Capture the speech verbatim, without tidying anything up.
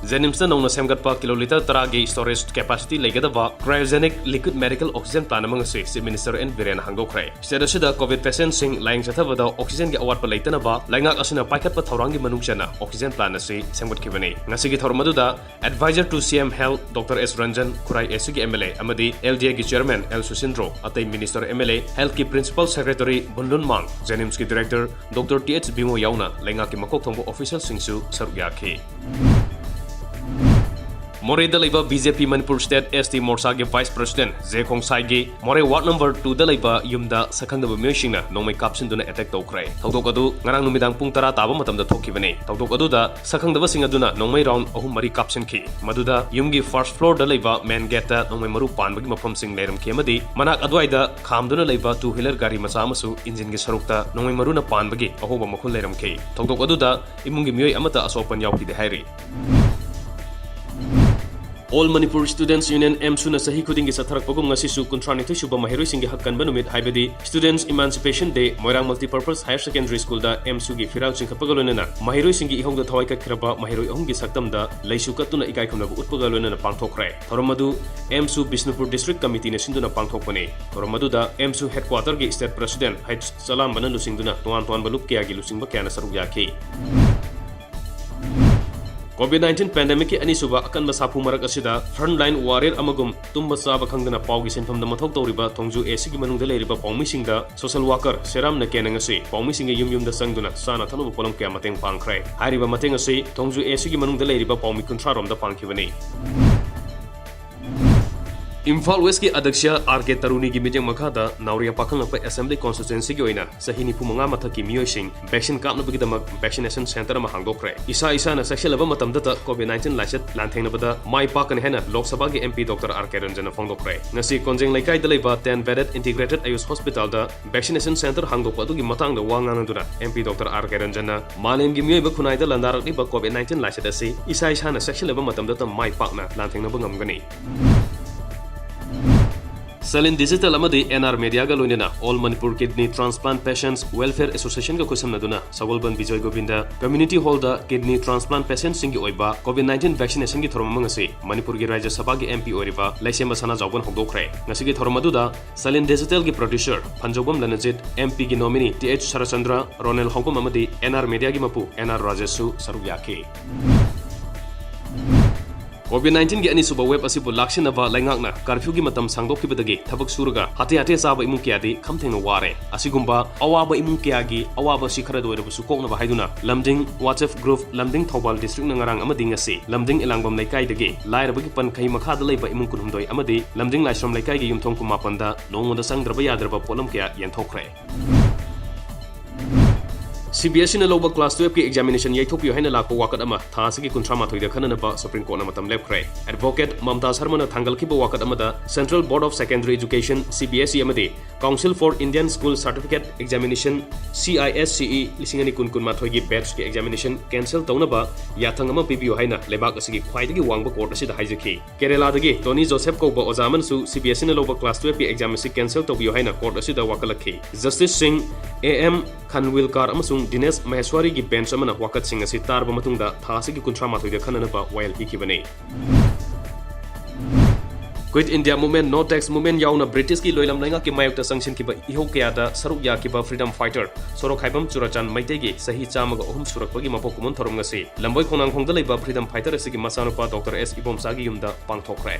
JNIMSꯇ ꯅꯧꯅ ꯁꯦꯝꯒꯠꯄ ꯀꯤꯂꯣꯂꯤꯇꯔ ꯇꯔꯥꯒꯤ storage capacity ꯂꯩꯒꯗꯕ cryogenic liquid medical oxygen plant ꯑꯃ ꯉꯁꯤ Chief Minister N ꯕꯤꯔꯦꯟꯅ ꯍꯥꯡꯗꯣꯛꯈ꯭ꯔꯦ꯫ State ꯑꯁꯤꯗ COVID patientꯁꯤꯡ ꯂꯥꯌꯦꯡ ꯆꯠꯊꯕꯗ oxygenꯒꯤ ꯑꯋꯥꯠꯄ ꯂꯩꯇꯅꯕ ꯂꯩꯉꯥꯛ ꯑꯁꯤꯅ ꯄꯥꯏꯈꯠꯄ ꯊꯧꯔꯥꯡꯒꯤ ꯃꯅꯨꯡ ꯆꯟꯅ oxygen plant ꯑꯁꯤ ꯁꯦꯝꯒꯠꯈꯤꯕꯅꯤ꯫ ꯉꯁꯤꯒꯤ ꯊꯧꯔꯝ ꯑꯗꯨꯗ Advisor to C M Health Doctor S Ranjan, Khurai ACꯒꯤ MLA ꯑꯃꯗꯤ LDAꯒꯤ Chairman L ꯁꯨꯁꯤꯟꯗ꯭ꯔꯣ, ꯑꯇꯩ Minister, MLA, Healthꯀꯤ Principal Secretary ꯚꯨꯟꯂꯨꯟ ꯃꯥꯡ, JNIMSꯀꯤ Director Doctor T H Bimo ꯌꯥꯎꯅ ꯂꯩꯉꯥꯛꯀꯤ ꯃꯀꯣꯛ ꯊꯣꯡꯕ officialꯁꯤꯡꯁꯨ ꯁꯔꯨꯛ ꯌꯥꯈꯤ꯫ ꯃꯣꯔꯦꯗ ꯂꯩꯕ BJP Manipur State ST Morchaꯒꯤ Vice President J ꯈꯣꯡꯁꯥꯏꯒꯤ ꯃꯣꯔꯦ Ward number twoꯗ ꯂꯩꯕ ꯌꯨꯝꯗ ꯁꯛꯈꯪꯗꯕ ꯃꯤꯑꯣꯏꯁꯤꯡꯅ ꯅꯣꯡꯃꯩ ꯀꯥꯞꯁꯤꯟꯗꯨꯅ attack ꯇꯧꯈ꯭ꯔꯦ꯫ ꯊꯧꯗꯣꯛ ꯑꯗꯨ ꯉꯔꯥꯡ ꯅꯨꯃꯤꯗꯥꯡ ꯄꯨꯡ ꯇꯔꯥ ꯇꯥꯕ ꯃꯇꯝꯗ ꯊꯣꯛꯈꯤꯕꯅꯤ꯫ ꯊꯧꯗꯣꯛ ꯑꯗꯨꯗ ꯁꯛꯈꯪꯗꯕꯁꯤꯡ ꯑꯗꯨꯅ ꯅꯣꯡꯃꯩ round ꯑꯍꯨꯝ ꯃꯔꯤ ꯀꯥꯞꯁꯤꯟꯈꯤ꯫ ꯃꯗꯨꯗ ꯌꯨꯝꯒꯤ first floorꯗ ꯂꯩꯕ main gateꯇ ꯅꯣꯡꯃꯩ ꯃꯔꯨ ꯄꯥꯟꯕꯒꯤ ꯃꯐꯝꯁꯤꯡ ꯂꯩꯔꯝꯈꯤ ꯑꯃꯗꯤ ꯃꯅꯥꯛ ꯑꯗꯨꯋꯥꯏꯗ ꯈꯥꯝꯗꯨꯅ ꯂꯩꯕ two wheeler ꯒꯥꯔꯤ ꯃꯆꯥ ꯑꯃꯁꯨ engine ꯒꯤ ꯁꯔꯨꯛꯇ ꯅꯣꯡꯃꯩ ꯃꯔꯨꯅ ꯄꯥꯟꯕꯒꯤ ꯑꯍꯣꯕ ꯃꯈꯨꯟ ꯂꯩꯔꯝꯈꯤ꯫ ꯊꯧꯗꯣꯛ ꯑꯗꯨꯗ ꯏꯃꯨꯡꯒꯤ ꯃꯤꯑꯣꯏ ꯑꯃꯠꯇ ꯑꯁꯣꯛ ꯑꯄꯟ ꯌꯥꯎꯈꯤꯗꯦ ꯍꯥꯏꯔꯤ꯫ All Manipur Students Union, AMSUꯅ ꯆꯍꯤ ꯈꯨꯗꯤꯡꯒꯤ ꯆꯠꯊꯔꯛꯄꯒꯨꯝ ꯉꯁꯤꯁꯨ ꯀꯨꯟꯊ꯭ꯔꯥ ꯅꯤꯊꯣꯏ ꯁꯨꯕ ꯃꯍꯩꯔꯣꯏꯁꯤꯡꯒꯤ ꯍꯛ ꯀꯟꯕ ꯅꯨꯃꯤꯠ ꯍꯥꯏꯕꯗꯤ Students Emancipation Day ꯃꯣꯏꯔꯥꯡ Multipurpose Higher Secondary Schoolꯗ AMSUꯒꯤ ꯐꯤꯔꯥꯜ ꯆꯤꯡꯈꯠꯄꯒ ꯂꯣꯏꯅꯅ ꯃꯍꯩꯔꯣꯏꯁꯤꯡꯒꯤ ꯏꯍꯧꯗ ꯊꯋꯥꯏ ꯀꯠꯈ꯭ꯔꯕ ꯃꯍꯩꯔꯣꯏ ꯑꯍꯨꯝꯒꯤ ꯁꯛꯇꯝꯗ ꯂꯩꯁꯨ ꯀꯠꯇꯨꯅ ꯏꯀꯥꯏ ꯈꯨꯝꯅꯕ ꯎꯠꯄꯒ ꯂꯣꯏꯅꯅ ꯄꯥꯡꯊꯣꯛꯈ꯭ꯔꯦ꯫ ꯊꯧꯔꯝ ꯑꯗꯨ AMSU Bishnupur District Committeeꯅ ꯁꯤꯟꯗꯨꯅ ꯄꯥꯡꯊꯣꯛꯄꯅꯤ꯫ ꯊꯧꯔꯝ ꯑꯗꯨꯗ AMSU Headquarterꯒꯤ State President H ꯆꯂꯥꯝꯕꯅ ꯂꯨꯆꯤꯡꯗꯨꯅ ꯇꯣꯉꯥꯟ ꯇꯣꯉꯥꯟꯕ ꯂꯨꯞ ꯀꯌꯥꯒꯤ ꯂꯨꯆꯤꯡꯕ ꯀꯌꯥꯅ ꯁꯔꯨꯛ ꯌꯥꯈꯤ꯫ COVID nineteen pandemicꯀꯤ ꯑꯅꯤꯁꯨꯕ ꯑꯀꯟꯕ ꯁꯥꯐꯨ ꯃꯔꯛ ꯑꯁꯤꯗ frontline warrior ꯑꯃꯒꯨꯝ ꯇꯨꯝꯕ ꯆꯥꯕ ꯈꯪꯗꯅ ꯄꯥꯎꯒꯤ ꯁꯤꯟꯐꯝꯗ ꯃꯊꯧ ꯇꯧꯔꯤꯕ ꯊꯣꯡꯖꯨ ACꯒꯤ ꯃꯅꯨꯡꯗ ꯂꯩꯔꯤꯕ ꯄꯥꯎꯃꯤꯁꯤꯡꯗ social worker ꯁꯦꯔꯥꯝꯅ ꯀꯦꯟꯅ ꯉꯁꯤ ꯄꯥꯎꯃꯤꯁꯤꯡꯒꯤ ꯌꯨꯝ ꯌꯨꯝꯗ ꯆꯪꯗꯨꯅ ꯆꯥꯅ ꯊꯛꯅꯕ ꯄꯣꯠꯂꯝ ꯀꯌꯥ ꯃꯇꯦꯡ ꯄꯥꯡꯈ꯭ꯔꯦ꯫ ꯍꯥꯏꯔꯤꯕ ꯃꯇꯦꯡ ꯑꯁꯤ ꯊꯣꯡꯖꯨ ACꯒꯤ ꯃꯅꯨꯡꯗ ꯂꯩꯔꯤꯕ ꯄꯥꯎꯃꯤ ꯀꯨꯟꯊ꯭ꯔꯥ ꯔꯣꯝꯗ ꯄꯥꯡꯈꯤꯕꯅꯤ꯫ ꯏꯝꯐꯥꯜ Westꯀꯤ ꯑꯗ꯭ꯌꯛꯁ R K ꯇꯔꯨꯅꯤꯒꯤ ꯃꯤꯠꯌꯦꯡ ꯃꯈꯥꯗ ꯅꯥꯎꯔꯤꯌꯥ ꯄꯥꯈꯪꯂꯛꯄ Assembly Constituencyꯒꯤ ꯑꯣꯏꯅ ꯆꯍꯤ ꯅꯤꯐꯨ ꯃꯉꯥ ꯃꯊꯛꯀꯤ ꯃꯤꯑꯣꯏꯁꯤꯡ vaccine ꯀꯥꯞꯅꯕꯒꯤꯗꯃꯛ vaccination centre ꯑꯃ ꯍꯥꯡꯗꯣꯛꯈ꯭ꯔꯦ꯫ ꯏꯁꯥ ꯏꯁꯥꯅ ꯆꯦꯛꯁꯤꯜꯂꯕ ꯃꯇꯝꯗꯇ COVID nineteen ꯂꯥꯏꯆꯠ ꯂꯥꯟꯊꯦꯡꯅꯕꯗ ꯃꯥꯏ ꯄꯥꯛꯀꯅꯤ ꯍꯥꯏꯅ ꯂꯣꯛ ꯁꯚꯥꯒꯤ MP Doctor R K ꯔꯟꯖꯟꯅ ꯐꯣꯡꯗꯣꯛꯈ꯭ꯔꯦ꯫ ꯉꯁꯤ ꯀꯣꯟꯖꯦꯡ ꯂꯩꯀꯥꯏꯗ ꯂꯩꯕ ten bedded integrated AYUSH hospitalꯗ vaccination centre ꯍꯥꯡꯗꯣꯛꯄ ꯑꯗꯨꯒꯤ ꯃꯇꯥꯡꯗ ꯋꯥ ꯉꯥꯡꯅꯗꯨꯅ MP Doctor R K ꯔꯟꯖꯟꯅ ꯃꯥꯂꯦꯝꯒꯤ ꯃꯤꯑꯣꯏꯕ ꯈꯨꯟꯅꯥꯏꯗ ꯂꯥꯟꯗꯥꯔꯛꯂꯤꯕ COVID nineteen ꯂꯥꯏꯆꯠ ꯑꯁꯤ ꯏꯁꯥ ꯏꯁꯥꯅ ꯆꯦꯛꯁꯤꯜꯂꯕ ꯃꯇꯝꯗꯇ ꯃꯥꯏ ꯄꯥꯛꯅ ꯂꯥꯟꯊꯦꯡꯅꯕ ꯉꯝꯒꯅꯤ꯫ ꯁꯂꯤꯟ ꯗꯤꯖꯤꯇꯦꯜ ꯑꯃꯗꯤ ꯑꯦꯟ ꯑꯥꯔ ꯃꯦꯗꯤꯌꯥꯒ ꯂꯣꯏꯅꯅ All Manipur Kidney Transplant Patients Welfare Associationꯒ ꯈꯨꯠꯁꯝꯅꯗꯨꯅ ꯁꯒꯣꯜꯕꯟ Bijoy Govinda Community Hallꯗ kidney transplant patientꯁꯤꯡꯒꯤ ꯑꯣꯏꯕ COVID nineteen vaccinationꯒꯤ ꯊꯧꯔꯝ ꯑꯃ ꯉꯁꯤ ꯃꯅꯤꯄꯨꯔꯒꯤ ꯔꯥꯖ꯭ꯌ ꯁꯚꯥꯒꯤ M P ꯑꯣꯏꯔꯤꯕ ꯂꯩꯁꯦꯝꯕ ꯁꯅꯥꯖꯥꯎꯕꯅ ꯍꯧꯗꯣꯛꯈ꯭ꯔꯦ꯫ ꯉꯁꯤꯒꯤ ꯊꯧꯔꯝ ꯑꯗꯨꯗ ꯁꯂꯤꯟ ꯗꯤꯖꯤꯇꯦꯜꯒꯤ producer ꯐꯟꯖꯧꯕꯝ ꯂꯅꯖꯤꯠ, M Pꯒꯤ nominee T H ꯁꯔꯆꯟꯗ꯭ꯔ, Ronel ꯍꯥꯎꯕꯝ ꯑꯃꯗꯤ ꯑꯦꯟ ꯑꯥꯔ ꯃꯦꯗꯤꯌꯥꯒꯤ ꯃꯄꯨ ꯑꯦꯟ ꯑꯥꯔ ꯔꯥꯖꯦꯁꯁꯨ ꯁꯔꯨꯛ ꯌꯥꯈꯤ꯫ COVID nineteenꯒꯤ ꯑꯅꯤꯁꯨꯕ wave ꯑꯁꯤꯕꯨ ꯂꯥꯛꯁꯤꯟꯅꯕ ꯂꯩꯉꯥꯛꯅ curfewꯒꯤ ꯃꯇꯝ ꯁꯥꯡꯗꯣꯛꯈꯤꯕꯗꯒꯤ ꯊꯕꯛ ꯁꯨꯔꯒ ꯍꯥꯇꯦ ꯍꯥꯇꯦ ꯆꯥꯕ ꯏꯃꯨꯡ ꯀꯌꯥꯗꯤ ꯈꯝ ꯊꯦꯡꯅ ꯋꯥꯔꯦ꯫ ꯑꯁꯤꯒꯨꯝꯕ ꯑꯋꯥꯕ ꯏꯃꯨꯡ ꯀꯌꯥꯒꯤ ꯑꯋꯥꯕ ꯑꯁꯤ ꯈꯔꯗ ꯑꯣꯏꯔꯕꯁꯨ ꯀꯣꯛꯅꯕ ꯍꯥꯏꯗꯨꯅ ꯂꯝꯗꯤꯡ WhatsApp group ꯂꯝꯗꯤꯡ ꯊꯧꯕꯥꯜ districtꯅ ꯉꯔꯥꯡ ꯑꯃꯗꯤ ꯉꯁꯤ ꯂꯝꯗꯤꯡ ꯏꯂꯥꯡꯕꯝ ꯂꯩꯀꯥꯏꯗꯒꯤ ꯂꯥꯏꯔꯕꯒꯤ ꯄꯟꯈꯩ ꯃꯈꯥꯗ ꯂꯩꯕ ꯏꯃꯨꯡ ꯀꯨꯟꯍꯨꯝꯗꯣꯏ ꯑꯃꯗꯤ ꯂꯝꯗꯤꯡ ꯂꯥꯏꯁ꯭ꯔꯝ ꯂꯩꯀꯥꯏꯒꯤ ꯌꯨꯝꯊꯣꯡ ꯀꯨꯟꯃꯥꯄꯟꯗ ꯅꯣꯡꯃꯗ ꯆꯪꯗ꯭ꯔꯕ ꯌꯥꯗ꯭ꯔꯕ ꯄꯣꯠꯂꯝ ꯀꯌꯥ ꯌꯦꯟꯊꯣꯛꯈ꯭ꯔꯦ꯫ CBSEꯅ ꯂꯧꯕ class twelveꯀꯤ examination ꯌꯩꯊꯣꯛꯄꯤꯌꯨ ꯍꯥꯏꯅ ꯂꯥꯛꯄ ꯋꯥꯀꯠ ꯑꯃ ꯊꯥ ꯑꯁꯤꯒꯤ ꯀꯨꯟꯊ꯭ꯔꯥ ꯃꯥꯊꯣꯏꯗ ꯈꯟꯅꯅꯕ Supreme Courtꯅ ꯃꯇꯝ ꯂꯦꯞꯈ꯭ꯔꯦ꯫ Advocate ꯃꯝꯇꯥ ꯁꯔꯃꯅ ꯊꯥꯡꯒꯠꯈꯤꯕ ꯋꯥꯀꯠ ꯑꯃꯗ Central Board of Secondary Education, CBSE, ꯑꯃꯗꯤ Council for Indian School Certificate Examination, CISCE, ꯂꯤꯁꯤꯡ ꯑꯅꯤ ꯀꯨꯟ ꯀꯨꯟꯃꯥꯊꯣꯏꯒꯤ batchꯀꯤ examination cancel ꯇꯧꯅꯕ ꯌꯥꯊꯪ ꯑꯃ ꯄꯤꯕꯤꯌꯨ ꯍꯥꯏꯅ ꯂꯩꯕꯥꯛ ꯑꯁꯤꯒꯤ ꯈ꯭ꯋꯥꯏꯗꯒꯤ ꯋꯥꯡꯕ court ꯑꯁꯤꯗ ꯍꯥꯏꯖꯈꯤ꯫ ꯀꯦꯔꯦꯂꯥꯗꯒꯤ ꯇꯣꯅꯤ ꯖꯣꯁꯦꯐ ꯀꯧꯕ ꯑꯣꯖꯥ ꯑꯃꯅꯁꯨ CBSEꯅ ꯂꯧꯕ class twelveꯀꯤ exam ꯑꯁꯤ cancel ꯇꯧꯕꯤꯌꯨ ꯍꯥꯏꯅ court ꯑꯁꯤꯗ ꯋꯥꯀꯠꯂꯛꯈꯤ꯫ Justice Singh A M Khanwilkar ꯑꯃꯁꯨꯡ ꯗꯤꯅꯦꯁ ꯃꯍꯦꯁ꯭ꯋꯥꯔꯤꯒꯤ bench ꯑꯃꯅ ꯋꯥꯀꯠꯁꯤꯡ ꯑꯁꯤ ꯇꯥꯔꯕ ꯃꯇꯨꯡꯗ ꯊꯥ ꯑꯁꯤꯒꯤ ꯀꯨꯟꯊ꯭ꯔꯥ ꯃꯥꯊꯣꯏꯗ ꯈꯟꯅꯅꯕ ꯋꯥꯌꯦꯜ ꯄꯤꯈꯤꯕꯅꯤ꯫ Quit India Movement, No Tax Movement ꯌꯥꯎꯅ ꯕ꯭ꯔꯤꯇꯤꯁꯀꯤ ꯂꯣꯏꯂꯝ ꯂꯩꯉꯥꯛꯀꯤ ꯃꯥꯌꯣꯛꯇ ꯆꯪꯁꯤꯟꯈꯤꯕ ꯏꯍꯧ ꯀꯌꯥꯗ ꯁꯔꯨꯛ ꯌꯥꯈꯤꯕ freedom fighter ꯁꯣꯔꯣꯛꯈꯥꯏꯕꯝ ꯆꯨꯔꯥꯆꯥꯟ ꯃꯩꯇꯩꯒꯤ ꯆꯍꯤ ꯆꯥꯝꯃꯒ ꯑꯍꯨꯝ ꯁꯨꯔꯛꯄꯒꯤ ꯃꯄꯣꯛ ꯀꯨꯝꯑꯣꯟ ꯊꯧꯔꯝ ꯉꯁꯤ ꯂꯝꯕꯣꯏ ꯈꯣꯡꯅꯥꯡꯈꯣꯡꯗ ꯂꯩꯕ freedom fighter ꯑꯁꯤꯒꯤ ꯃꯆꯥꯅꯨꯄꯥ Doctor S ꯏꯕꯣꯝꯆꯥꯒꯤ ꯌꯨꯝꯗ ꯄꯥꯡꯊꯣꯛꯈ꯭ꯔꯦ꯫